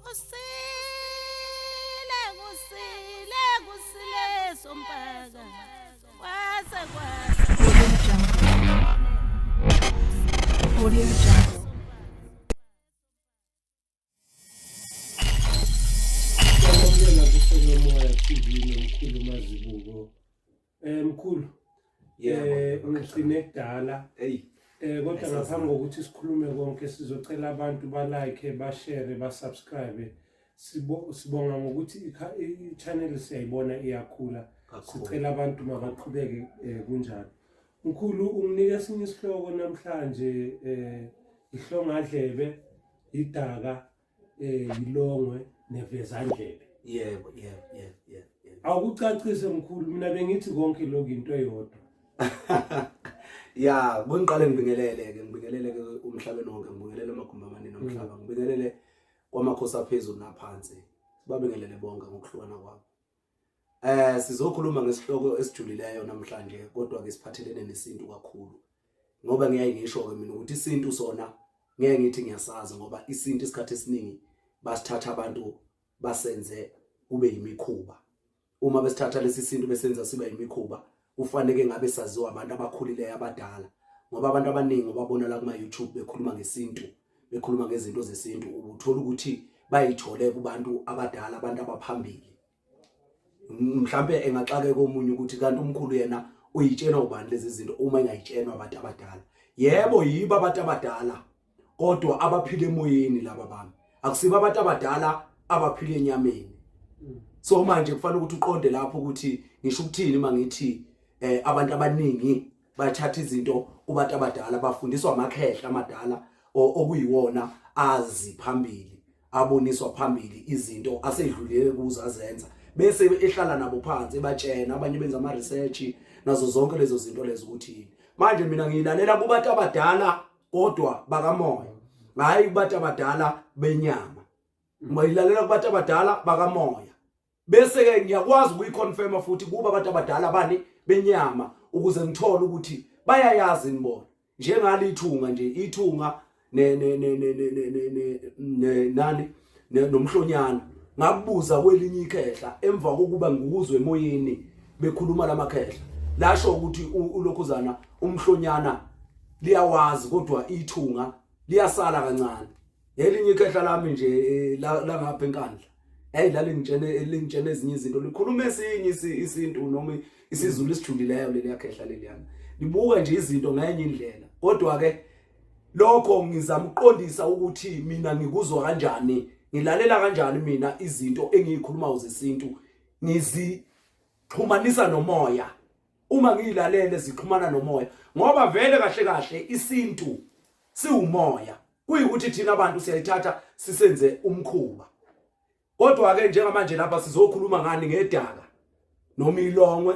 Kusile kusile kusile sompaka kwase kwase. Audio Jungle. Audio Jungle. Siyamukela kuSonomoya TV nomkhulu Mazibuko. Mkhulu, ngigcine kudala. Hey. Kodwa ngaphambi kokuthi sikhulume konke sizocela abantu ba like, ba share, ba subscribe. Sibonga ngokuthi i-channel siyayibona iyakhula. Sicela abantu mabaqhubeke kunjalo. Mkhulu, unginike esinye isihloko namhlanje, ihlongadlebe, idaka, yilongwe nevezandlebe. Yebo, yebo, yebo, yebo, yebo. Awukucacise mkhulu, mina bengithi konke lokhu into eyodwa. Ya, kungiqale ngibingelele ke, ngibingelele ke umhlabeni wonke, ngibingelele amagumbi amane nomhlaba, ngibingelele kwamakhosi aphezulu naphansi. Sibabingelele bonke ngokuhlukana kwabo. Sizokhuluma ngesihloko esijulileyo namhlanje, kodwa ke siphathelene nesintu kakhulu. Ngoba ngiyaye ngisho ke mina ukuthi isintu sona ngeke ngithi ngiyasazi, ngoba isintu isikhathi esiningi basithatha abantu basenze kube yimikhuba. Uma besithatha lesi sintu besenza siba yimikhuba, kufanele ngabe saziwa abantu abakhulileyo abadala, ngoba abantu abaningi obabona la kuma YouTube bekhuluma ngesintu, bekhuluma ngezinto zesintu, ubuthola ukuthi bayithole kubantu abadala, abantu abaphambili. Mhlambe engaxakeka omunye ukuthi kanti umkhulu yena uyitshenwa ubani lezi zinto uma engayitshenwa abantu abadala. Yebo, yibo abantu abadala, kodwa abaphila emoyeni laba bami, akusibo abantu abadala abaphila enyameni. So manje kufanele ukuthi uqonde lapho ukuthi ngisho ukuthini uma ngithi abantu abaningi bathatha izinto kubantu abadala, bafundiswa amakhehla amadala okuyiwona azi phambili, aboniswa phambili izinto asedlulele kuzo azenza, bese ehlala nabo phansi ebatshena, abanye benza ama research nazo zonke lezo zinto lezo ukuthi yini. Manje mina ngiyilalela kubantu abadala kodwa bakamoya, hayi kubantu abadala benyama. Ngiyilalela kubantu abadala bakamoya, bese ke ngiyakwazi ukuyiconfirma futhi kuba abantu abadala bani benyama, ukuze ngithole ukuthi bayayazi nibona. Njengalo ithunga nje, ithunga ne ne ne ne ne ne ne ne nani nomhlonyana, ngakubuza kwelinye ikhehla emva kokuba ngikuzwe emoyeni bekhuluma lamakhehla, lasho ukuthi ulokhuzana umhlonyana liyawazi, kodwa ithunga liyasala kancane. Elinye ikhehla lami nje langapha eNkandla, hey, lalingitshene lingitshene ezinye izinto, likhuluma esinye isintu noma isiZulu isijulileyo leli yakhehla leliyana, libuka nje izinto ngenye indlela. Kodwa ke lokho ngizama ukuqondisa ukuthi mina ngikuzwa kanjani, ngilalela kanjani mina izinto engiyikhulumayo zesintu, ngizixhumanisa nomoya. Uma ngiyilalele zixhumana nomoya, ngoba vele kahle kahle isintu siwumoya, kuyikuthi thina abantu siyayithatha sisenze umkhuba. Kodwa ke njengamanje lapha sizokhuluma ngani? Ngedaka noma ilongwe,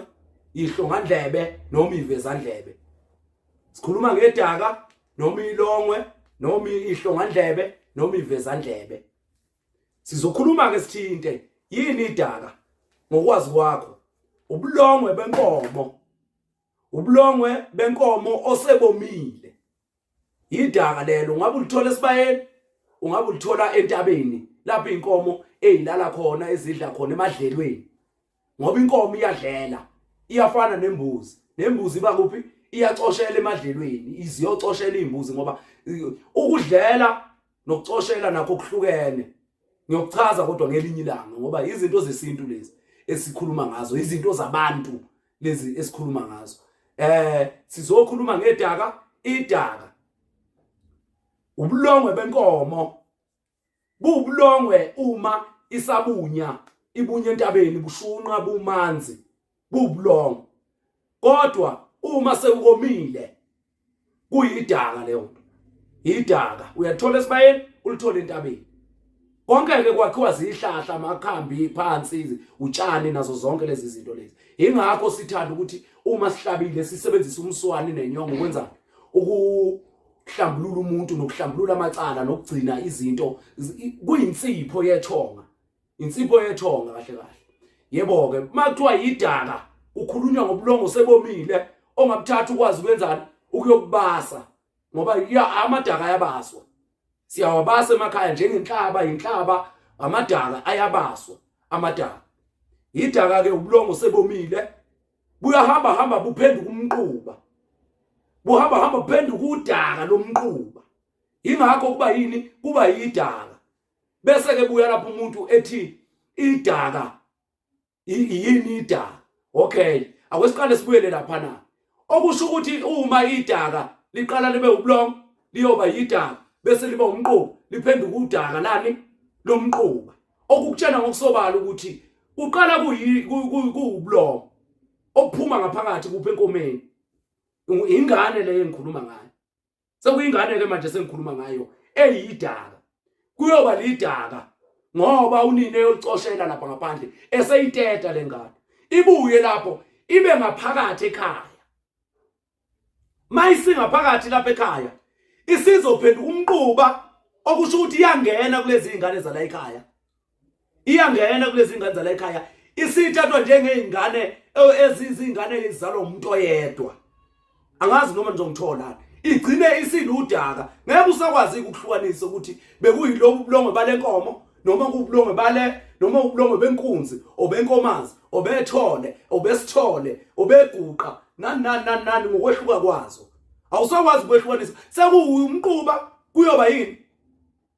ihlongandlebe noma ivezandlebe. Sikhuluma ngedaka noma ilongwe noma ihlongandlebe noma ivezandlebe. Sizokhuluma ke sithinte yini idaka ngokwazi kwakho. Ubulongwe benkomo, ubulongwe benkomo osebomile idaka lelo. Ungabe ulithola esibayeni, ungabe ulithola entabeni lapho inkomo ezilala khona, ezidla khona emadlelweni, ngoba inkomo iyadlela, iyafana nembuzi. Nembuzi iba kuphi? Iyacoshela emadlelweni, iziyocoshela izimbuzi, ngoba ukudlela nokucoshela nakho kuhlukene. Ngiyokuchaza kodwa ngelinye ilanga, ngoba izinto zesintu lezi esikhuluma ngazo, izinto zabantu lezi esikhuluma ngazo. Sizokhuluma ngedaka. Idaka ubulongwe benkomo, buwubulongwe uma isabunya, ibunya entabeni, bushunqa bumanzi, buwubulongwe. Kodwa uma sekukomile kuyidaka leyo nto, idaka uyalithola esibayeni, ulithola entabeni. Konke ke kwakhiwa zihlahla, amakhambi phansi, utshani nazo zonke lezi zinto lezi. Ingakho sithanda ukuthi uma sihlabile sisebenzise umswani nenyongo ukwenzani? Ukuhlambulula umuntu nokuhlambulula amacala nokugcina izinto. Kuyinsipho yethonga, insipho yethonga kahle kahle. Yebo ke, makuthiwa yidaka kukhulunywa ngobulongo sebomile ongabuthatha ukwazi ukwenzani? Ukuyokubasa, ngoba amadaka ayabaswa, siyawabasa emakhaya njengenhlaba, inhlaba. Amadaka ayabaswa, amadaka. Idaka ke ubulongo sebomile, buyahamba hamba buphenduka umquba. Buhamba hamba buphenduka udaka lomquba. Ingakho kuba yini? Kuba yidaka. Bese ke buya lapho umuntu ethi idaka yini idaka? Okay, akwesiqale sibuyele lapha na. Okusho ukuthi uma idaka liqala libe ubulongo, liyoba yidaka, bese liba umquba, liphenduka udaka lani lomquba. Okukutshena ngokusobala ukuthi kuqala kuwubulongo obuphuma ngaphakathi kuphi enkomeni. Ingane leyo engikhuluma ngayo. Sekuyingane ke manje sengikhuluma ngayo eyidaka. Kuyoba lidaka ngoba unina eyolicoshela lapha ngaphandle eseyiteta lengane. Ibuye lapho ibe ngaphakathi ekhaya. Mayisingaphakathi lapha ekhaya isizophenduka umquba okusho ukuthi iyangena kulezi zingane zala ekhaya. Iyangena kulezi zingane zala ekhaya isithathwa njengezingane ezizingane ezizalwa umuntu oyedwa. Angazi noma nizongithola. Igcine isiludaka ngeke usakwazi ukuhlukanisa ukuthi bekuyilobu bulongwe balenkomo noma kubulongwe bale noma ubulongwe benkunzi obenkomazi obethole obesithole obeguqa nani nani nani nani ngokwehluka kwazo awusakwazi ukwehlukanisa sekuwumquba kuyoba yini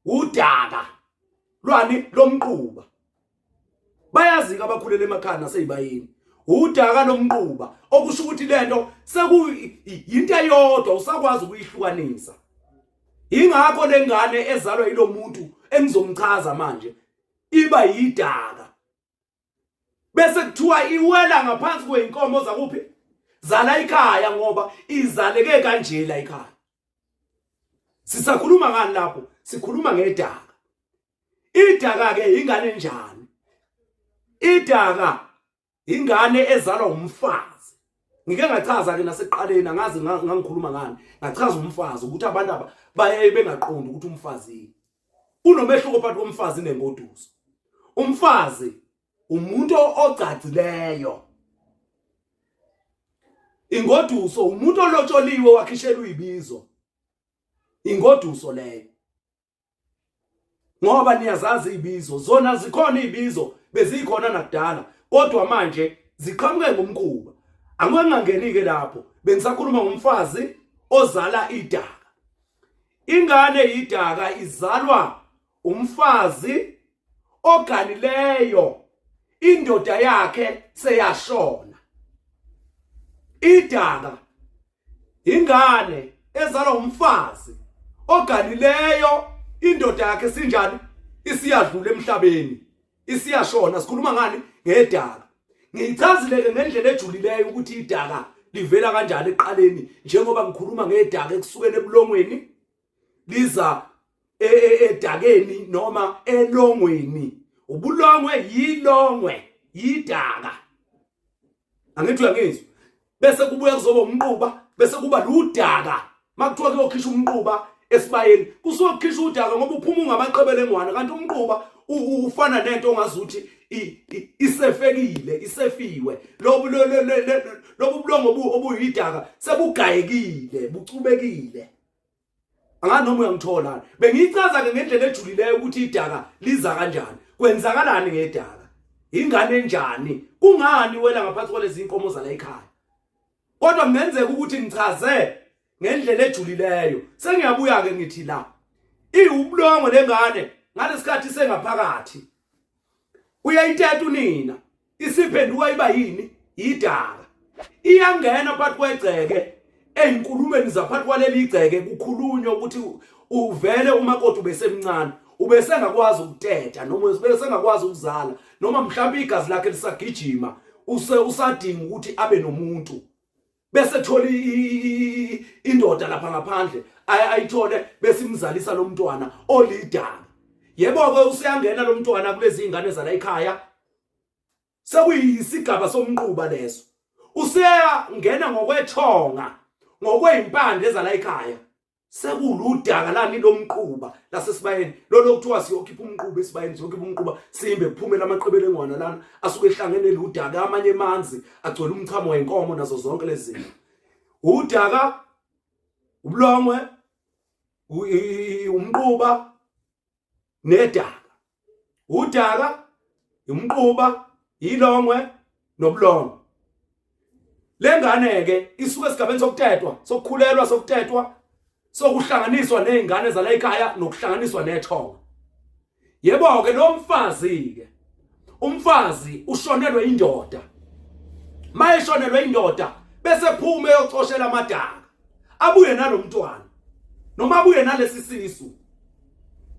udaka lwani lomquba bayazi-ke abakhulele emakhaya naseyibayeni udaka lomquba okusho ukuthi lento sekuyinto eyodwa usakwazi ukuyihlukanisa ingakho lengane ezalwa yilomuntu engizomchaza manje iba yidaka bese kuthiwa iwela ngaphansi kweyinkomo zakuphi zala ikhaya ngoba izaleke kanje la ikhaya sisakhuluma ngani lapho sikhuluma ngedaka idaka ke ingane enjani idaka ingane ezalwa umfazi ngike ngachaza ke nasekuqaleni angazi ngangikhuluma ngani ngachaza umfazi ukuthi abantu aba baye bengaqondi ukuthi umfazi yini kunomehluko phakathi komfazi nengoduso umfazi umuntu ogcagcileyo ingoduso umuntu olotsholiwe wakhishelwa ibizo ingoduso leyo ngoba niyazazi ibizo zona zikhona ibizo bezikhona nakudala kodwa manje ziqhamuke ngomkhuba angingangeni ke lapho bengisakhuluma ngomfazi ozala idaka ingane idaka izalwa umfazi oganileyo indoda yakhe seyashona idaka ingane ezalwa umfazi oganileyo indoda yakhe sinjani isiyadlula emhlabeni isiyashona sikhuluma ngani ngedaka ngiyichazile ke ngendlela ejulileyo ukuthi idaka livela kanjani eqaleni njengoba ngikhuluma ngedaka ekusukeni ebulongweni liza e, e, edakeni noma elongweni ubulongwe yilongwe yidaka angithi uyangizwa bese kubuya kuzoba umquba bese kuba ludaka makuthiwa kuyokhishwa umquba esibayeni kusuke kukhishwa udaka ngoba uphuma ungamaqebele engwane kanti umquba ufana nento ongazuthi isefekile isefiwe lobu lobu bulongo obuyidaka sebugayekile bucubekile angazi noma uyangithola bengiyichaza ke ngendlela ejulileyo ukuthi idaka liza kanjani kwenzakalani ngedaka ingane enjani kungani wela ngaphansi kwalezi inkomo zala ekhaya kodwa kungenzeka ukuthi ngichaze ngendlela ejulileyo sengiyabuya ke ngithi la iwubulongo lengane ngalesikhathi sengaphakathi uyayiteta unina isiphenduka iba yini idaka iyangena phakathi kwegceke eyinkulumeni zaphakathi kwaleli igceke kukhulunywa ukuthi uvele umakoti ubesemncane ubesengakwazi ukuteta noma ubesengakwazi ukuzala noma mhlawumbe igazi lakhe lisagijima use usadinga ukuthi abe nomuntu bese thola indoda lapha ngaphandle ayithole bese imzalisa lo mntwana olidaka yebo ke useyangena lo mntwana kulezi ingane zala ekhaya sekuyisigaba somnquba leso useyangena ngokwethonga ngokweyimpande ezala ekhaya sekuludaka lani lomquba lasesibayeni lolo kuthiwa siyokhipha umquba esibayeni siyokhipha umquba simbe kuphume lamaqebele engwana lana asuke ehlangene ludaka amanye emanzi agcwele umchamo wenkomo nazo zonke lezi zinto udaka ubulongwe umquba nedaka. Udaka, umquba, ilongwe nobulongwe. Lengane ke isuka esigabeni sokutetwa, sokukhulelwa, sokutetwa, sokuhlanganiswa nezingane zala ekhaya nokuhlanganiswa nethongo. Yebo ke lo mfazi ke umfazi ushonelwe indoda. Mayeshonelwe indoda bese phume eyocoshela amadaka. Abuye nalomntwana. Noma abuye nalesi sisu.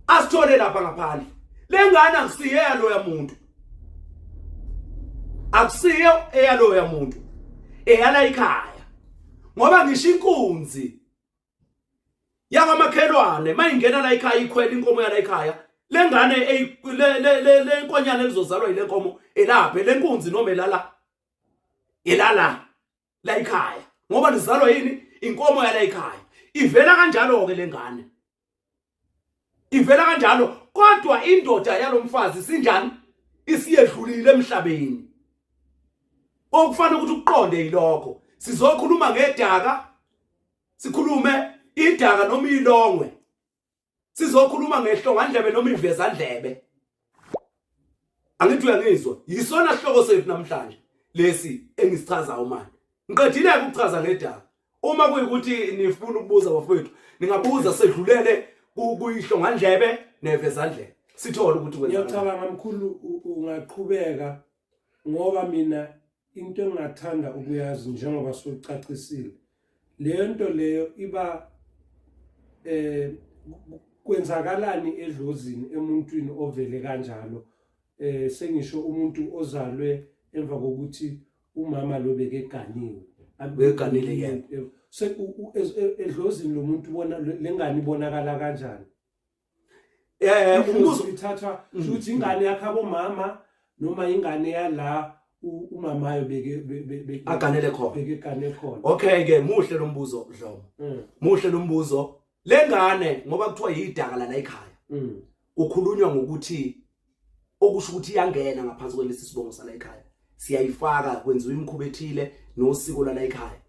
Asithole lapha ngaphandle. Lengane akusiye yaloya muntu. Akusiyo eyaloya muntu. Eyala ikhaya. Ngoba ngisho inkunzi yakwamakhelwane mayingena la ekhaya ikhwela inkomo yala ekhaya lengane le le le nkonyana elizozalwa ile nkomo elaphe lenkunzi noma elala elala la ekhaya ngoba lizalwa yini inkomo yala ekhaya ivela kanjalo ke lengane ivela kanjalo kodwa indoda yalomfazi sinjani isiyedlulile emhlabeni okufanele ukuthi ukuqonde yilokho sizokhuluma ngedaka sikhulume idaka noma ilongwe sizokhuluma ngehlongandlebe noma ivezandlebe angithi uyangizwa yisona sihloko sethu namhlanje lesi engisichazayo manje ngiqedile ukuchaza ngedaka uma kuyikuthi nifuna ukubuza bafowethu ningabuza sedlulele kuyihlongandlebe nevezandlebe sithole ukuthi ngiyacabanga mkhulu ungaqhubeka ngoba mina into engingathanda ukuyazi njengoba socacisile leyo nto leyo iba eh kwenzakalani edlozini emuntwini ovele kanjalo eh sengisho umuntu ozalwe emva kokuthi umama lo bekeganiwe beganile yena se edlozini lomuntu bona lengane ibonakala kanjani eh umbuzo ithathwa mm. ukuthi ingane yakhe abomama noma ingane yala umamayo beke aganele khona beke gane khona okay ke muhle lo mbuzo Dlomo mm. muhle lo mbuzo lengane ngoba kuthiwa yidaka la ekhaya mm. kukhulunywa ngokuthi okusho ukuthi iyangena ngaphansi kwelesi sibongo sala ekhaya siyayifaka kwenziwa imikhuba ethile nosiko lala ekhaya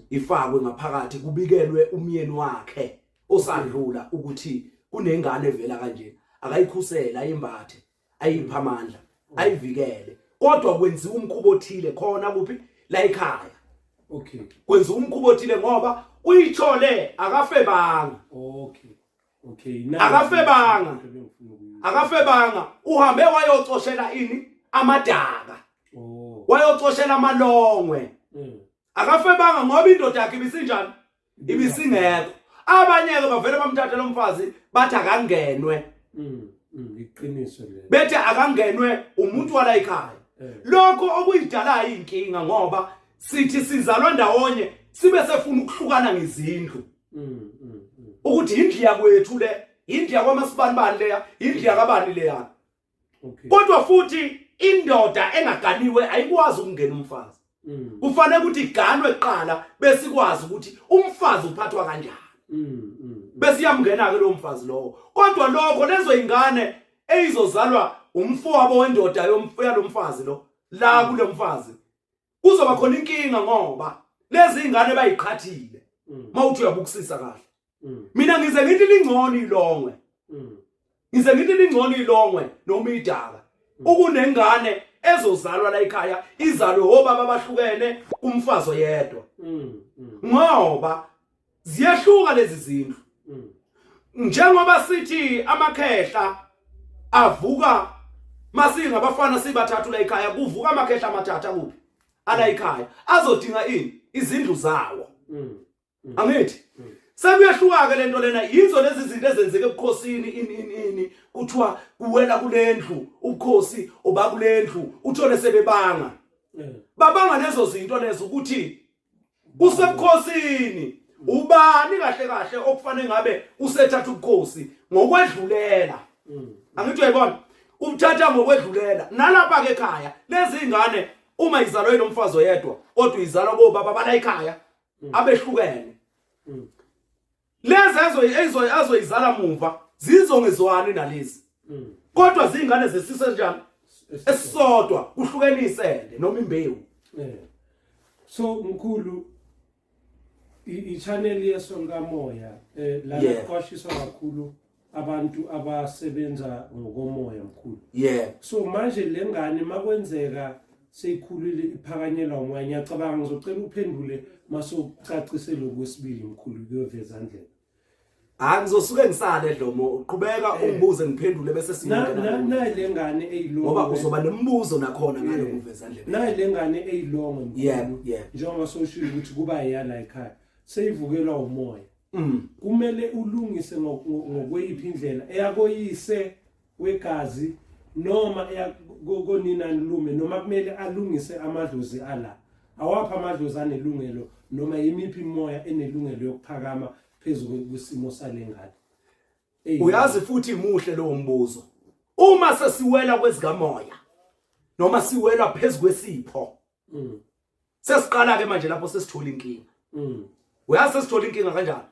ifakwe ngaphakathi kubikelwe umyeni wakhe osadlula ukuthi kunengane evela kanje akayikhusela ayimbathe ayipha amandla ayivikele kodwa kwenziwa umkhubo othile khona kuphi la ekhaya okay kwenziwa umkhubo othile ngoba uyithole akafebanga okay okay akafebanga akafebanga uhambe wayocoshela ini amadaka oh wayocoshela amalongwe mm. akafebanga ngoba indoda yakhe ibisinjani ibisingekho abanye-ke bavele bamthathe lo mfazi bathi akangenwe mm, mm, iqiniso lelo bethe akangenwe umuntu wala ekhaya eh. lokho okuyidalayo inkinga ngoba sithi sizalwa ndawonye sibe sefuna ukuhlukana ngezindlu mm, ukuthi indlu yakwethu le indlu yakwamasibanibani leya indlu yakabani leya okay kodwa futhi indoda engaganiwe ayikwazi ukungena umfazi mm. kufanele ukuthi iganwe kuqala bese ikwazi ukuthi umfazi uphathwa kanjani mm, mm, mm. bese iyamngena ke lo mfazi lowo kodwa lokho lezo ingane eyizozalwa umfowabo wendoda yalomfazi lo la mm. kulomfazi kuzoba khona inkinga ngoba lezi ingane bayiqhathile mm. mawuthi uyabukusisa kahle mm. mina ngize ngithi lingcono ilongwe mm. ngize ngithi lingcono ilongwe noma idaka mm. ukunengane ezozalwa la ekhaya izalwe obaba abahlukene umfazi oyedwa mm. Mm. ngoba ziyehluka lezi zindlu mm. njengoba sithi amakhehla avuka masingabafana sibathathu la ekhaya kuvuka amakhehla amathathu akuphi ala ekhaya azodinga ini izindlu zawo mm. angithi sekuyehluka ke lento lena yizo lezi zinto ezenzeke ebukhosini ini ini ini kuthiwa kuwela kulendlu ubukhosi obakulendlu uthole sebebanga babanga lezo zinto lezo ukuthi kusebukhosini ubani kahle kahle okufanele ngabe usethatha ubukhosi ngokwedlulela angithi uyayibona ubuthatha ngokwedlulela nalapha ke ekhaya lezi ingane uma izalwe nomfazi oyedwa kodwa izalwa kobaba bala ekhaya mm. abehlukene mm. lezi ezo azoyizala muva zizongezwani nalezi mm. kodwa zingane zesise njani esisodwa kuhlukenisele noma imbewu yeah. so mkhulu i-channel yeso likamoya eh la Yeah. kuqwashiswa kakhulu Abantu abasebenza ngokomoya mkhulu. Yeah. So manje lengane makwenzeka seyikhulile iphakanyelwa umoya, ngiyacabanga ngizocela uphendule mase ucacise lokhu kwesibili mkhulu kuyoveza ndlela. Hayi, ngizosuke ngisale Dlomo, uqhubeka ungibuze ngiphendule bese siyongena kuyo. Nayi le ngane eyilongwe. Ngoba uzoba nemibuzo nakhona ngalo kuveza ndlela. Nayi le ngane eyilongwe mkhulu. Yeah. Njengoba sowushilo ukuthi kuba yala ekhaya seyivukelwa umoya. Kumele ulungise ngokweyiphi indlela, eyakoyise wegazi noma eyakonina lume, noma kumele alungise amadlozi ala? Awaphi amadlozi anelungelo noma yimiphi imoya enelungelo yokuphakama phezu kwesimo salengane? Uyazi futhi muhle lowo mbuzo. Uma sesiwela kwezikamoya noma siwela phezu kwesipho, sesiqala ke manje lapho sesithola inkinga. Uyazi sesithola inkinga kanjani?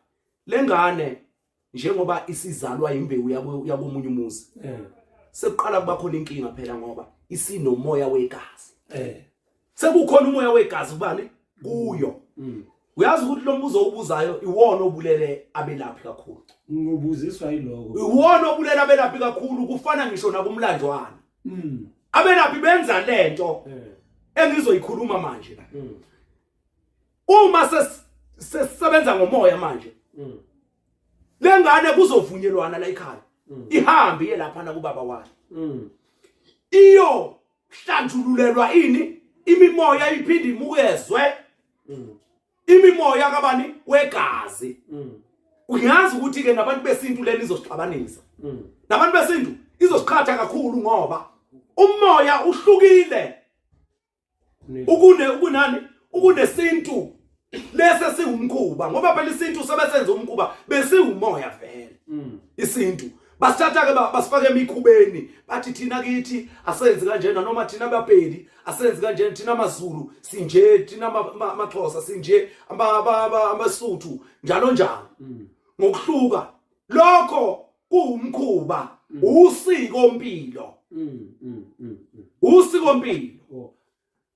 Lengane njengoba isizalwa imbewu yakomunye umuzi, sekuqala kuba khona inkinga phela ngoba isinomoya wegazi. Sekukhona umoya wegazi kubani? Kuyo. Uyazi ukuthi lo mbuzo obuzayo iwona obulele abelaphi kakhulu. Ngibuziswa yiloko. Iwona obulele abelaphi kakhulu, kufana ngisho nakumlanjwana. Abelaphi benza lento engizoyikhuluma manje la. Uma sesisebenza ngomoya manje, lengane kuzovunyelwana la ekhaya. Ihambe iye lapha na kubaba wayo. Iyo hlanjululelwa ini? Imimoya iphinde imukezwe. Imimoya kabani? Wegazi. Uyazi ukuthi ke nabantu besintu leni izosixabanisa. Nabantu besintu izosiqhatha kakhulu ngoba umoya uhlukile. Ukune ukunani? Ukunesintu lese siwumkhuba, ngoba phela isintu sebesenza umkhuba besiwumoya vele. Isintu basithatha ke basifake emikhubeni, bathi thina kithi asenzi kanjena, noma thina abapedi asenzi kanjena, thina amaZulu sinje, thina amaXhosa sinje, amaSuthu njalo njalo. Ngokuhluka lokho kuwumkhuba, usiko mpilo. Usiko mpilo.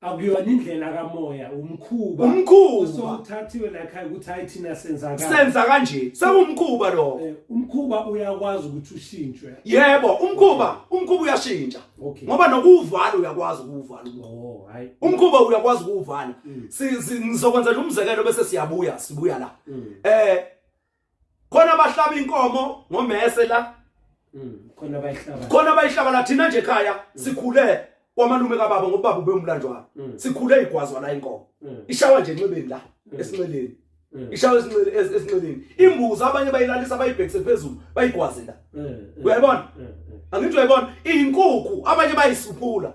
Akuyona indlela kamoya, umkhuba. Umkhuba. Sowuthathiwe la ekhaya ukuthi hayi thina senza kanje. Senza kanje, sekuwumkhuba lokho. Umkhuba uyakwazi ukuthi ushintshwe. Yebo, umkhuba uyashintsha. Ngoba nokuwuvala uyakwazi ukuwuvala umkhuba. Oh, hayi. Umkhuba uyakwazi ukuwuvala. Ngizokwenza nje umzekelo bese siyabuya, sibuya la. Khona abahlaba inkomo ngomese la. Khona abayihlaba. Khona abayihlaba la. Thina nje ekhaya sikhule kwamalume kababa, ngoba ubaba ubewumlanjwana. Sikhule igwazwa la inkomo. Ishawa nje enxebeni la, esinxeleni. Ishawa esinxeleni. Imbuzi abanye bayilalisa bayibhekise phezulu, bayigwaze la. Uyayibona? Angithi uyayibona? Inkukhu abanye bayisuphula.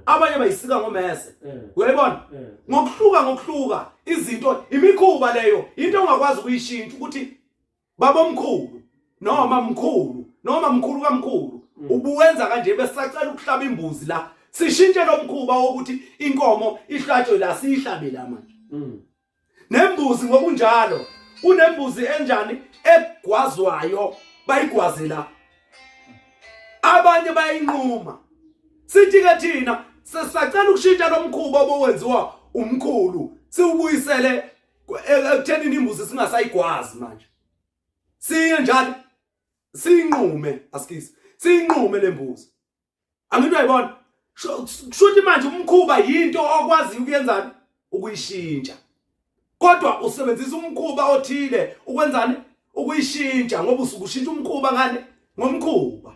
Abanye bayisika ngomese. Uyayibona? Ngokuhluka ngokuhluka izinto, imikhuba leyo, into ongakwazi ukuyishintsha ukuthi babomkhulu noma mkhulu noma mkhulu kamkhulu ubuwenza kanje, besacela ukuhlaba imbuzi la, sishintshe lo mkhuba wokuthi inkomo ihlatshwe la, siyihlabe la manje. Nembuzi ngokunjalo, kunembuzi enjani egwazwayo, bayigwaze la, abanye bayinquma. Sithi ke thina sesacela ukushintsha lo mkhuba obuwenziwa umkhulu, siwubuyisele ekuthenini imbuzi singasayigwazi manje, siye njalo siyinqume, asikisi siyinqume lembuzi. Angithi uyayibona? Kushuthi manje umkhuba yinto okwaziyo ukuyenzani, ukuyishintsha, kodwa usebenzisa umkhuba othile ukwenzani, ukuyishintsha, ngoba usuke ushintsha umkhuba ngani, ngomkhuba.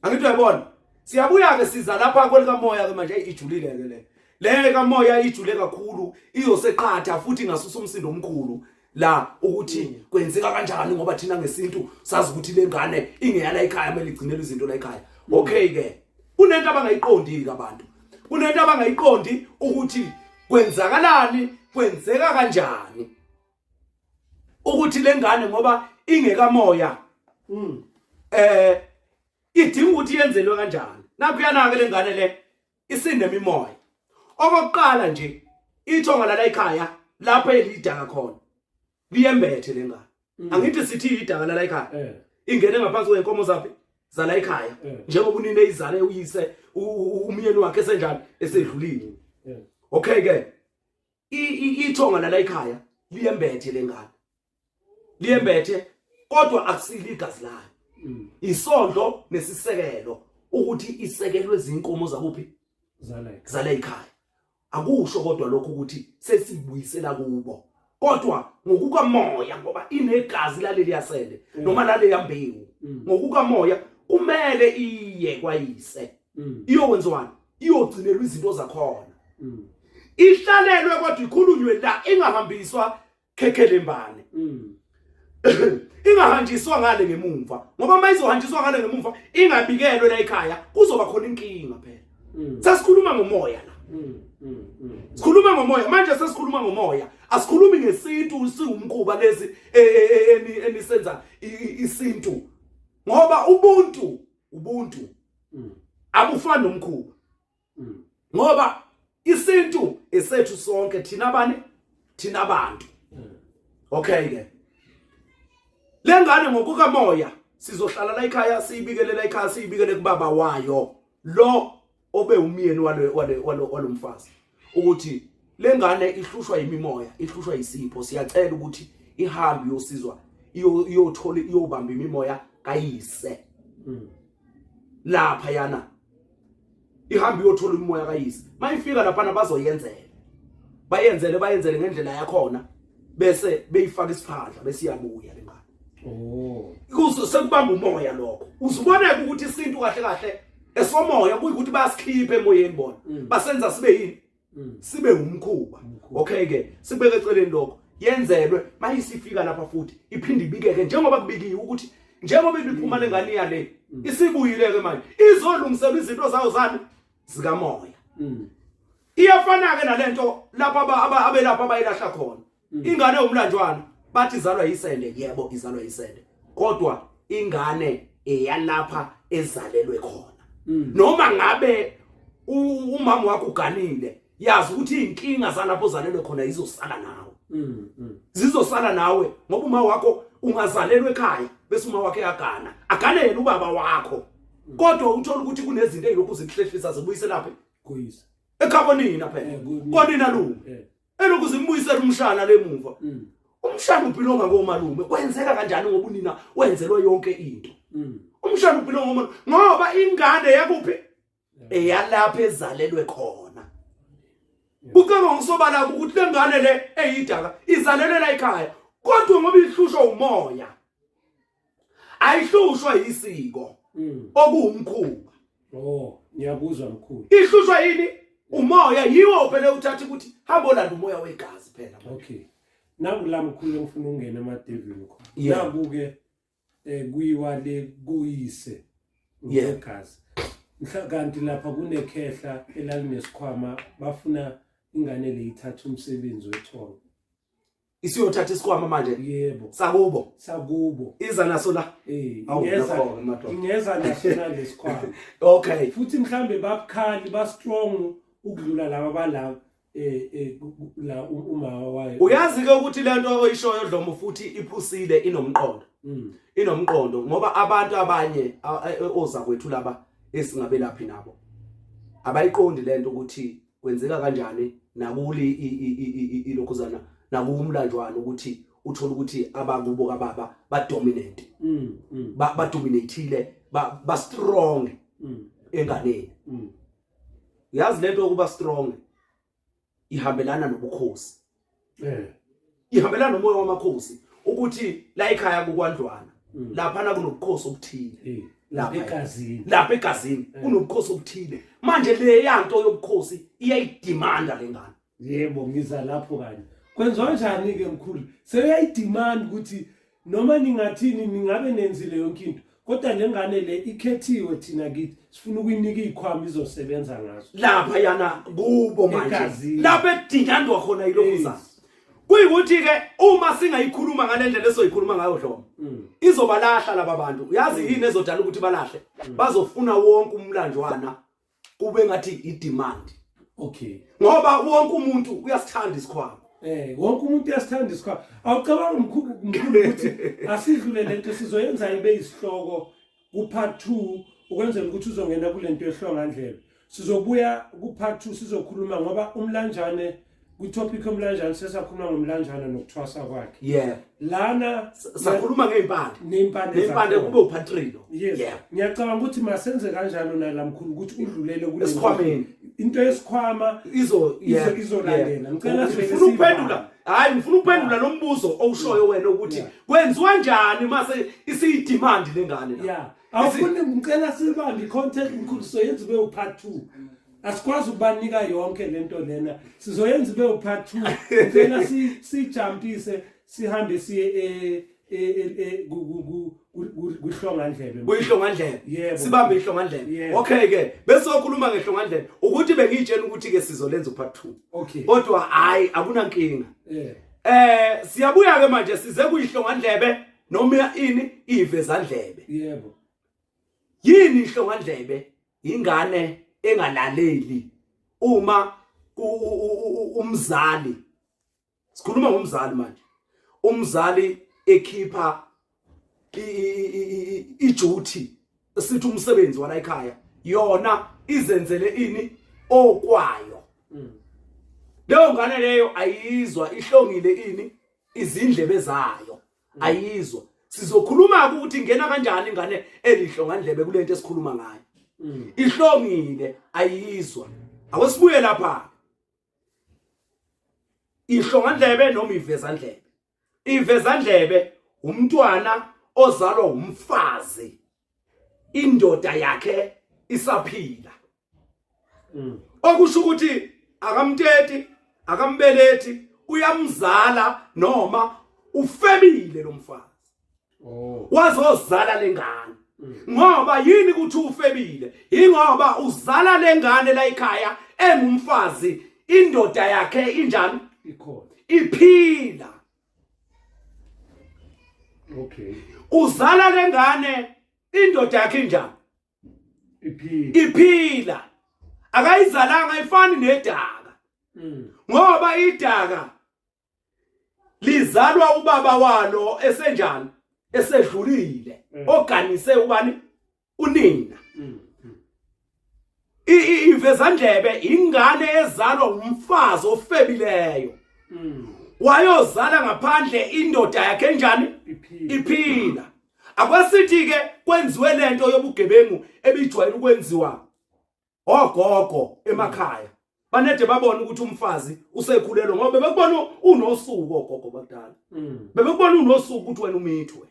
Angithi uyayibona? Siyabuya ke, siza lapha kwelikamoya ke manje. Ijulile ke le kamoya, ijule kakhulu, iyoseqhatha futhi ingasusa umsindo omkhulu la ukuthi kwenzeka kanjani, ngoba thina ngesintu sazi ukuthi le ngane ingeyala ekhaya, kumele igcinelwe izinto la ekhaya. Okay ke, kunento abangayiqondi ke abantu, kunento abangayiqondi ukuthi kwenzakalani, kwenzeka kanjani ukuthi le ngane ngoba ingekamoya idinga ukuthi yenzelwe kanjani. Nakuyana ke le ngane le isinemimoya. Okokuqala nje ithonga lala ekhaya lapho elidaka khona liyembethe lengane. Angithi sithi idaka lala ekhaya, ingene ngaphansi kwenkomo zaphi zala ekhaya, njengoba unina izale uyise umyeni wakhe esenjani, esedlulile. Okay ke, ithonga lala ekhaya liyembethe lengane, liyembethe, kodwa akusile igazi layo. Isondlo nesisekelo ukuthi isekelwe izinkomo zakuphi? Zala ekhaya. Akusho kodwa lokho ukuthi sesibuyisela kubo. Kodwa ngokukamoya ngoba inegazi laleli yasele noma lale yambewu. Ngokukamoya kumele iye kwayise. Iyokwenziwani? Iyogcinelwa izinto zakhona. Ihlalelwe kodwa ikhulunywe la ingahambiswa khekhelembane. Ingahanjiswa ngale ngemumva ngoba uma izohanjiswa ngale ngemumva ingabikelwe la ekhaya kuzoba khona inkinga phela. Sesikhuluma ngomoya la. Sikhuluma ngomoya manje, sesikhuluma ngomoya, asikhulumi ngesintu siwumkhuba lezi enisenza isintu, ngoba ubuntu abufani nomkhuba, ngoba isintu esethu sonke thina bani, thina abantu. Okay ke, lengane ngokukamoya sizohlala la ekhaya, siyibikele la ekhaya, siyibikele kubaba wayo lo obe umyeni wale wale walomfazi ukuthi lengane ihlushwa yimimoya, ihlushwa yisipho, siyacela ukuthi ihambe iyosizwa, iyothola, iyobamba imimoya kayise lapha yana, ihambe iyothola imimoya kayise. Mayifika lapha bazoyenzela, bayenzele bayenzele ngendlela yakhona, bese beyifaka isiphandla, bese iyabuya lengane. Oh. Kuze sekubamba umoya lokho, uzuboneka ukuthi isintu kahle kahle esomoya, kuyikuthi bayasikhipha emoyeni bona, basenza sibe yini? Sibe umkhuba. Okay ke, sibeke eceleni lokho, yenzelwe. Mayisifika lapha futhi iphinde ibikeke njengoba kubikiwe ukuthi njengoba ibiphuma lengane yale isibuyile ke manje izolungiselwa izinto zawo zani zikamoya. Iyafana ke nalento lapha abelapha abayilahla khona ingane umlanjwana, bathi izalwa yisende. Yebo, izalwa yisende, kodwa ingane eyalapha ezalelwe khona, noma ngabe umama wakho uganile, yazi ukuthi inkinga zalapho ozalelwe khona izosala nawe, zizosala nawe, ngoba uma wakho ungazalelwa ekhaya bese uma wakhe yagana, agane yena ubaba wakho, kodwa uthola ukuthi kunezinto ezilokhu zikuhlehlisa zibuyise lapha Kuyise. Ekhabonina phela. Konina lume elokhu zimbuyisela umshana lemuva. Umshana ubhilonga komalume, kwenzeka kanjani? Ngoba unina wenzelwa yonke into. Umshana ubhilonga komalume ngoba ingane yakuphi? Eyalapha ezalelwe khona. Kucaba ngokusobala ukuthi lengane le eyidaka izalelwe la ekhaya, kodwa ngoba ihlushwa umoya, ayihlushwa isiko okuwumkhuba. Oh, ngiyakuzwa mkhulu. Ihlushwa yini? Umoya. Yiwo phela uthatha ukuthi hamba olanda umoya wegazi phela. Okay. Naku la mkhulu ngifuna ukungena emadevini khona. Naku ke kuyiwa le kuyise ngegazi. Mhla kanti lapha kunekhehla elalinesikhwama, bafuna ingane le ithathe umsebenzi wethongo. Isiyothatha isikhwama manje? Yebo. Sakubo? Sakubo. Iza naso la? Eh, Awu, ingeza nakho-ke madoda. Ingeza naso nalesikhwama. Futhi mhlambe babukhali, ba strong ukudlula laba bala la umama wayo. Uyazi ke ukuthi lento oyishoyo Dlomo futhi iphusile, inomqondo. Inomqondo ngoba abantu abanye oza kwethu laba esingabelaphi nabo abayiqondi lento ukuthi kwenzeka kanjani nakuli ilokhuzana nakumlanjwana ukuthi uthola ukuthi abakubo kababa ba dominant, ba dominateile, ba strong enganeni. Yazi lento yokuba strong ihambelana nobukhosi. Ihambelana nomoya wamakhosi, ukuthi la ekhaya kukwandlwana lapha kunobukhosi obuthile. Lapha egazini. Lapha egazini kunobukhosi obuthile. Manje le yanto yobukhosi iyayidemanda lengane. Yebo, ngiza lapho kanye. Kwenziwa kanjani ke mkhulu? Seyayidemand ukuthi noma ningathini, ningabe nenzile yonke into, kodwa lengane le ikhethiwe, thina kithi sifuna ukuyinika izikhwama izosebenza ngazo. Lapha yana kubo manje Egazini. Lapha edingandwa khona yilokhu kuyikuthi ke uma singayikhuluma ngalendlela esoyikhuluma ngayo Dlomo, izobalahla laba bantu. Uyazi yini ezodala ukuthi balahle? Bazofuna wonke umlanjwana kube ngathi i-demand. Ngoba wonke umuntu uyasithanda isikhwama. Wonke umuntu uyasithanda isikhwama. Awucabanga mkhulu mkhulu ukuthi asidlule lento, sizoyenza ibe isihloko ku part 2 ukwenzela ukuthi uzongena kulento yehlongandlebe. Sizobuya ku part 2 sizokhuluma ngoba umlanjane. Kwi-topic yomlanjana sesakhuluma ngomlanjana nokuthwasa kwakhe. Yeah. Lana Sakhuluma ngey'mpande. Ney'mpande Ney'mpande zakhona. kube uphatrilo. Yes. Yeah. Ngiyacabanga ukuthi masenze kanjalo nala mkhulu ukuthi udlulele kule Esikhwameni. Into yesikhwama Izo yeah, izolandela. yeah. Ngicela sivele Ngifuna ukuphendula. siyibambe. Hayi ngifuna ukuphendula lo mbuzo owushoyo wena ukuthi kwenziwa njani mase isiyidemand lengane la. Yeah. Awufuni ngicela sibambe i-content mkhulu soyenza ube u-part 2. Asikwazi ukubanika yonke lento lena. Sizoyenza ube u-part 2. Ngicela sijumpise sihambe siye e e kuhlongandlebe. Kuyihlongandlebe. Yebo. Sibambe ihlongandlebe. Yebo. Okay ke bese okhuluma ngehlongandlebe ukuthi bengiyitshela ukuthi ke sizolenza upart 2. Okay. Kodwa hayi akunankinga. Eh. Siyabuya ke manje size kuyihlongandlebe noma ini ivezandlebe. Yebo. Yini ihlongandlebe? Ingane engalaleli uma umzali, sikhuluma ngomzali manje, umzali ekhipha iduty, sithi umsebenzi wala ekhaya, yona izenzele ini okwayo. Leyo ngane leyo ayizwa, ihlongile ini izindlebe zayo, ayizwa. Sizokhuluma ukuthi ingena kanjani ingane elihlongandlebe kulento esikhuluma ngayo. Ihlongile, ayizwa. Awesibuye lapha, ihlongandlebe noma ivezandlebe. Ivezandlebe umntwana ozalwa umfazi indoda yakhe isaphila, okusho ukuthi akamteti, akambelethi, uyamzala noma ufebile lo mfazi. Oh. Wazozala lengane. Ngoba yini ukuthi ufebile? Ingoba uzala lengane la ekhaya engumfazi, indoda yakhe injani? Ikhona. Iphila. Okay. Uzala lengane indoda yakhe injani? Iphila. Iphila. Akayizalanga, ifani nedaka. Ngoba idaka lizalwa ubaba walo esenjani? Esedlulile. Oganise ubani? Unina. Ivezandlebe ingane ezalwa umfazi ofebileyo. Wayozala ngaphandle indoda yakhe enjani? Iphila. Iphila. Akwasithi ke kwenziwe lento yobugebengu ebijwayele ukwenziwa ogogo emakhaya. Banede babona ukuthi umfazi usekhulelwe ngoba bebekubona unosuku ogogo bakudala. Bebekubona unosuku ukuthi wena umithi wena.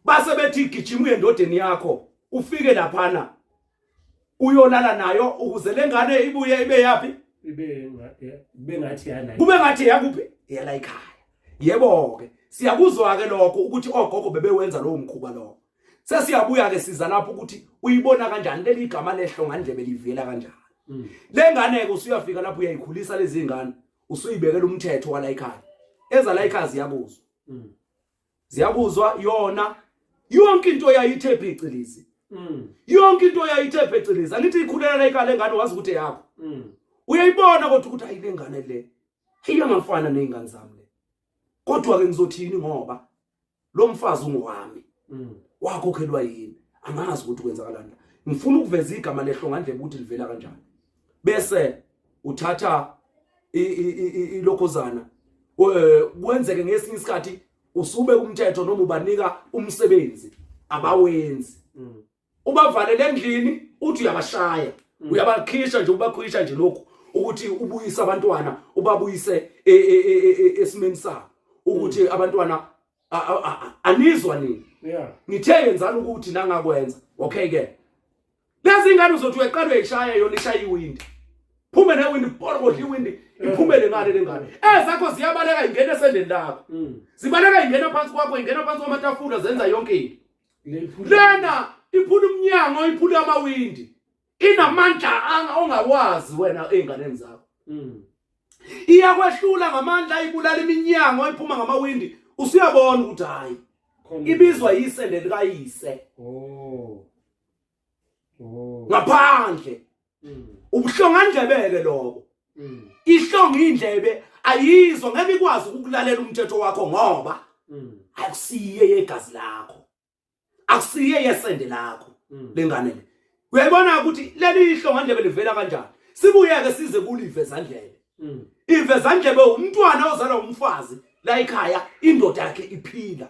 Base bethi gijima uye endodeni yakho, ufike laphana uyolala nayo ukuze lengane ibuye ibe yapi? Ibe ngathi yana. Kube ngathi yakuphi? Yala ekhaya. Yebo ke, siyakuzwa ke lokho ukuthi ogogo bebewenza lowo mkhuba lokho. Sesiyabuya ke siza lapho ukuthi uyibona kanjani leli igama lehlongandlebe livela kanjani. Lengane ke usuyafika lapho uyayikhulisa lezi zingane, usuyibekela umthetho wala ekhaya. Eza la ekhaya ziyakuzwa. Ziyakuzwa yona yonke into yayithe phecelezi. Yonke into yayithe phecelezi. Angithi ikhulela la ekhaya lengane, wazi ukuthi eyakho. Uyayibona kodwa ukuthi hayi lengane le iyangafana nezingane zami le. Kodwa ke ngizothini ngoba lo mfazi ungowami. Wakhokhelwa yini? Angazi ukuthi kwenzakalani. Ngifuna ukuveza igama lehlongandlebe ukuthi livela kanjani. Bese uthatha ilokhozana, kwenzeke ngesinye isikhathi usube umthetho noma ubanika umsebenzi abawenzi. Ubavalele endlini uthi uyabashaya, uyabakhisha nje, ubakhisha nje lokhu ukuthi ubuyise abantwana, ubabuyise esimeni sabo ukuthi abantwana anizwa nini. Ngithe yenzani ukuthi nangakwenza. Okay ke, lezi ingane uzothi uyaqala uyayishaya yona, ishaya iwindi, phume newindi, bhorokodla iwindi iphumele ngale lengane. Ezakho ziyabaleka, ingena esendeni lakho, zibaleka ingena phansi kwakho, ingena phansi kwamatafula, zenza yonke into. Lena iphula umnyango, iphula amawindi, inamandla ongawazi wena ey'nganeni zakho. Iyakwehlula ngamandla, ibulala iminyango, iphuma ngamawindi. Usuyabona ukuthi hayi, ibizwa yisende likayise. Oh. Oh. Ngaphandle. Ubuhlongandlebeke lokho. Ihlonga indlebe ayizwa, ngeke ikwazi ukulalela umthetho wakho ngoba akusiye yegazi lakho, akusiye yesende lakho lengane le. Uyayibona ukuthi leli ihlongandlebe livela kanjani? Sibuyeke size kulive zandlebe. Ive zandlebe umntwana ozalwa umfazi la ekhaya indoda yakhe iphila.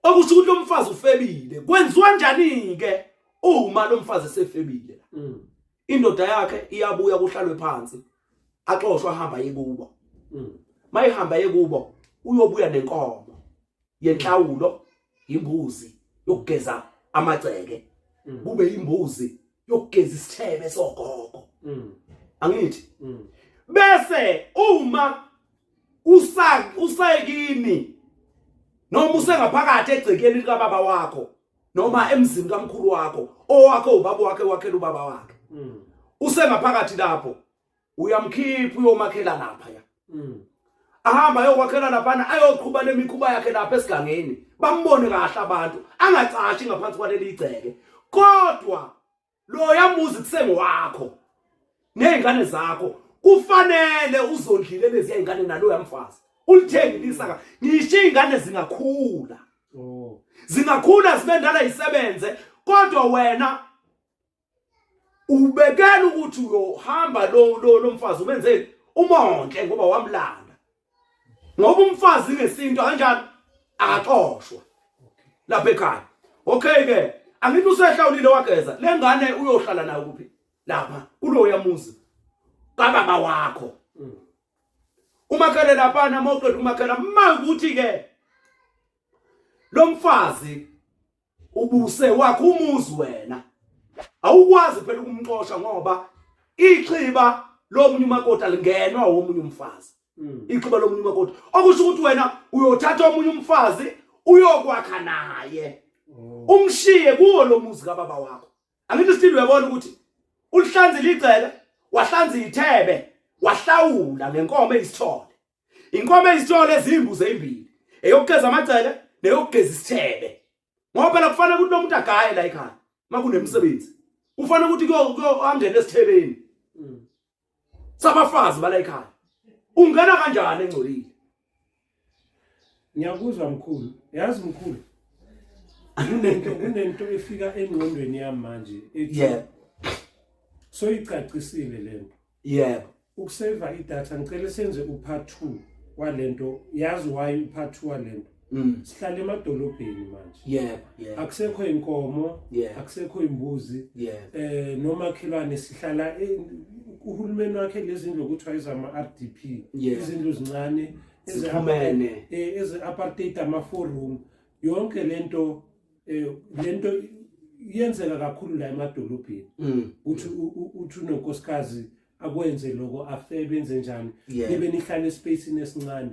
Okusho ukuthi lo mfazi ufebile. Kwenziwa njani ke uma lo mfazi esefebile? Indoda yakhe iyabuya kuhlalwe phansi. Axoshwa ahamba yekubo. Mayihamba yekubo uyobuya nenkomo yenhlawulo, imbuzi yokugeza amagceke. Kube imbuzi yokugeza isithebe sogogo. Angithi? Bese uma usayikini noma usengaphakathi egcekeni likababa wakho noma emzini kamkhulu wakho owakho ubaba wakhe wakhela ubaba wakhe, usengaphakathi lapho uyamkhipha uyomakhela lapha ya. Ahamba ayokwakhela laphana, ayoqhuba lemikhuba yakhe lapha esigangeni, bambone kahle abantu, angacashi ngaphansi kwaleli igceke. Kodwa lo yamuzi kusengwakho nezingane zakho, kufanele uzondlile lezi izingane nalo yamfazi ulithengile isaka. Ngisho izingane zingakhula, zingakhula zibe ndala isebenze, kodwa wena ubekela ukuthi uyohamba lo mfazi umenzeni umonhle ngoba wamlanda. Ngoba umfazi ngesintu kanjani akaxoshwa lapha ekhaya. Okay ke, angithi usehlawulile wageza le ngane, uyohlala nayo kuphi? Lapha kuloya muzi kababa wakho. Umakhele lapha nama uqeda umakhela, mawukuthi ke lo mfazi ubuse wakho umuzi, wena awukwazi phela ukumxosha ngoba ixhiba lomunye umakoti alingenwa womunye umfazi. Ixhiba lomunye umakoti, okusho ukuthi wena uyothatha omunye umfazi uyokwakha naye, umshiye kuwo lo muzi kababa wakho. Angithi still uyabona ukuthi ulihlanzile igceke, wahlanza ithebe, wahlawula ngenkomo eyisithole, inkomo eyisithole ezimbuzi ezimbili, eyokugeza amagceke neyokugeza isithebe, ngoba phela kufanele ukuthi lo muntu agaye la ekhaya makunemisebenzi, kufanele ukuthi kuyo angene esithebeni sabafazi bala ekhaya. Ungena kanjani engcolile? Ngiyakuzwa mkhulu. Yazi mkhulu, kunento efika engqondweni yami manje ethi soyicacisile lento. Ukuseva idatha, ngicela senze upart 2 walento. Yazi why upart 2 walento? Sihlala emadolobheni manje. yebo yebo Akusekho inkomo, akusekho imbuzi. Nomakhelwane sihlala uhulumeni wakhe lezi ndlu okuthiwa izama RDP, izindlu ezincane Zixhumene. Eze apartheid, ama four room. Yonke lento yenzeka kakhulu la emadolobheni, uthi uthi unonkosikazi akwenze lokho, afebe, enze njani, nibe nihlale espacini esincane.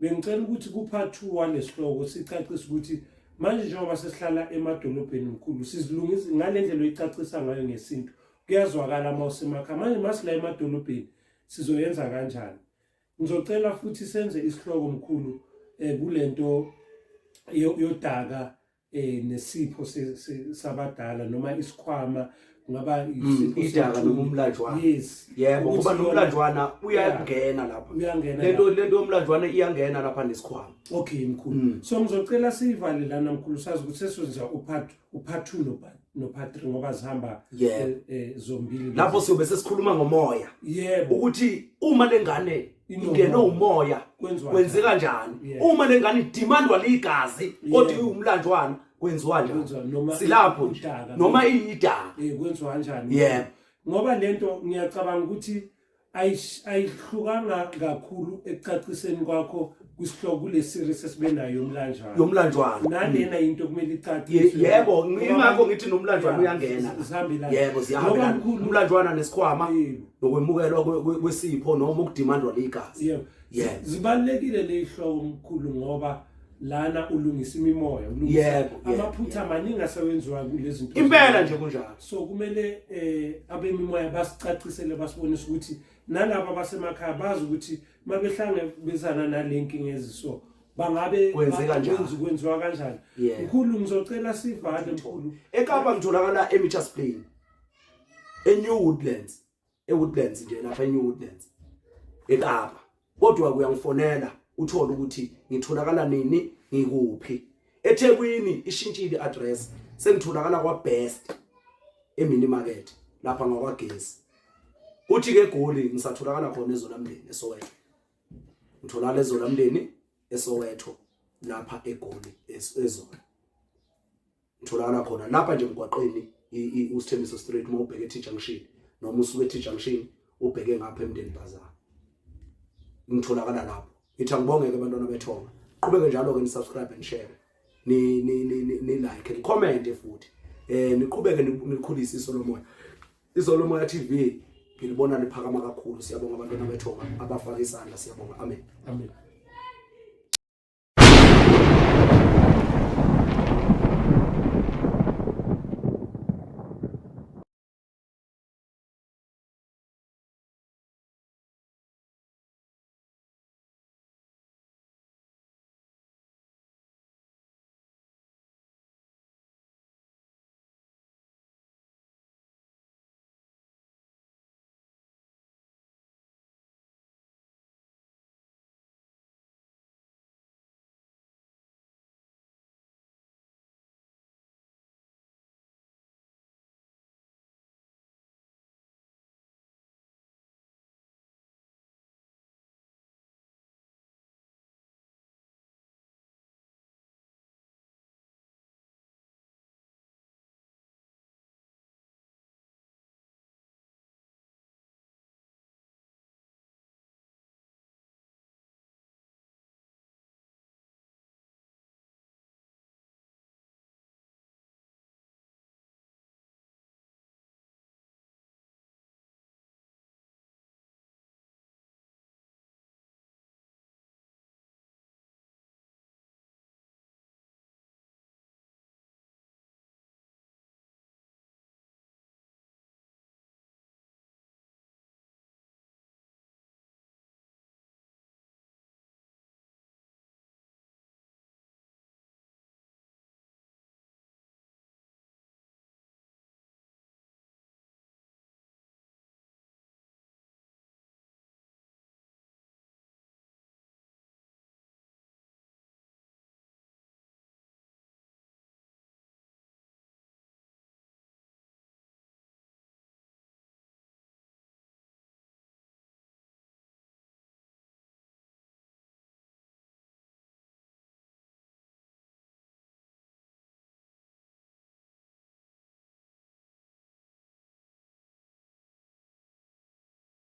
Bengicela ukuthi ku part 2 walesihloko sicacise ukuthi manje njengoba sesihlala emadolobheni mkhulu, sizilungisa ngale ndlela oyicacisa ngayo ngesintu, kuyazwakala uma usemakhaya. Manje masila emadolobheni sizoyenza kanjani? Ngizocela futhi senze isihloko mkhulu kulento yodaka nesipho sabadala noma isikhwama, kungaba isipho Idaka sethuli. Noma umlanjwana. Yes. Yebo, Ukuthi ngoba nomlanjwana uyangena lapha. Uyangena. Lento yomlanjwana iyangena lapha nesikhwama. Okay mkhulu. So ngizocela siyivale lana mkhulu, sazi ukuthi seswenza upart 2 no part 3 ngoba zihamba zombili. Lapho siyobe sesikhuluma ngomoya, ukuthi uma lengane Inomoya. ingenwe umoya, Kwenziwa kwenzeka njani? Uma lengane idemandwa ligazi kodwa iwumlanjwana, kwenziwa njani? Kwenziwa noma Silapho nje. idaka. Noma iyidaka. Kwenziwa kanjani? Ngoba lento ngiyacabanga ukuthi ayihlukanga kakhulu ekucaciseni kwakho kwisihloko kule series esibe nayo yomlanjwana. Yomlanjwana. Nalena into kumele icaciswe. Yebo, ingakho ngithi nomlanjwana uyangena. Zihambelana. Yebo, ziyahambelana. Ngoba mkhulu- Umlanjwana nesikhwama nokwemukelwa kwesipho noma ukudemandwa ligazi. Zibalulekile le hloko mkhulu, ngoba lana ulungisa imimoya, ulungisa amaphutha amaningi asewenziwa kulezi zinto. Impela nje kunjalo. So kumele abemimoya basicacisele, basibonise ukuthi nalabo abasemakhaya bazi ukuthi mabehlangabezana nale nkinga eziso bangabe Kwenzeka kanjani? Kwenziwa kanjani. Mkhulu, ngizocela sivale mkhulu. eKapa ngitholakala eMitchells Plain, eNew Woodlands, eWoodlands nje lapha eNew Woodlands eKapa. Kodwa uyangifonela uthole ukuthi ngitholakala nini, ngikuphi. eThekwini ishintshile iaddress, sengitholakala kwaBest eMini Market. Lapha ngakwaGezi. Kuthi ke eGoli ngisatholakala khona eZolamndeni eSoweto. Ngitholakala eZolamndeni eSoweto lapha eGoli eZola. Ngitholakala khona lapha nje emgwaqeni uSithembiso Street uma ubheke eT Junction noma usuke eT Junction ubheke ngapha eMndeni Bazaar. Ngitholakala lapho. Ngithi angibongeke abantwana bethonga. Qhubeke njalo ke ni subscribe and share. Ni ni ni ni like ni comment futhi. Eh niqhubeke nikhulise iso lomoya. Iso lomoya TV ngilibona liphakama kakhulu. Siyabonga abantwana bethonga abafaka isandla siyabonga. Amen. Amen.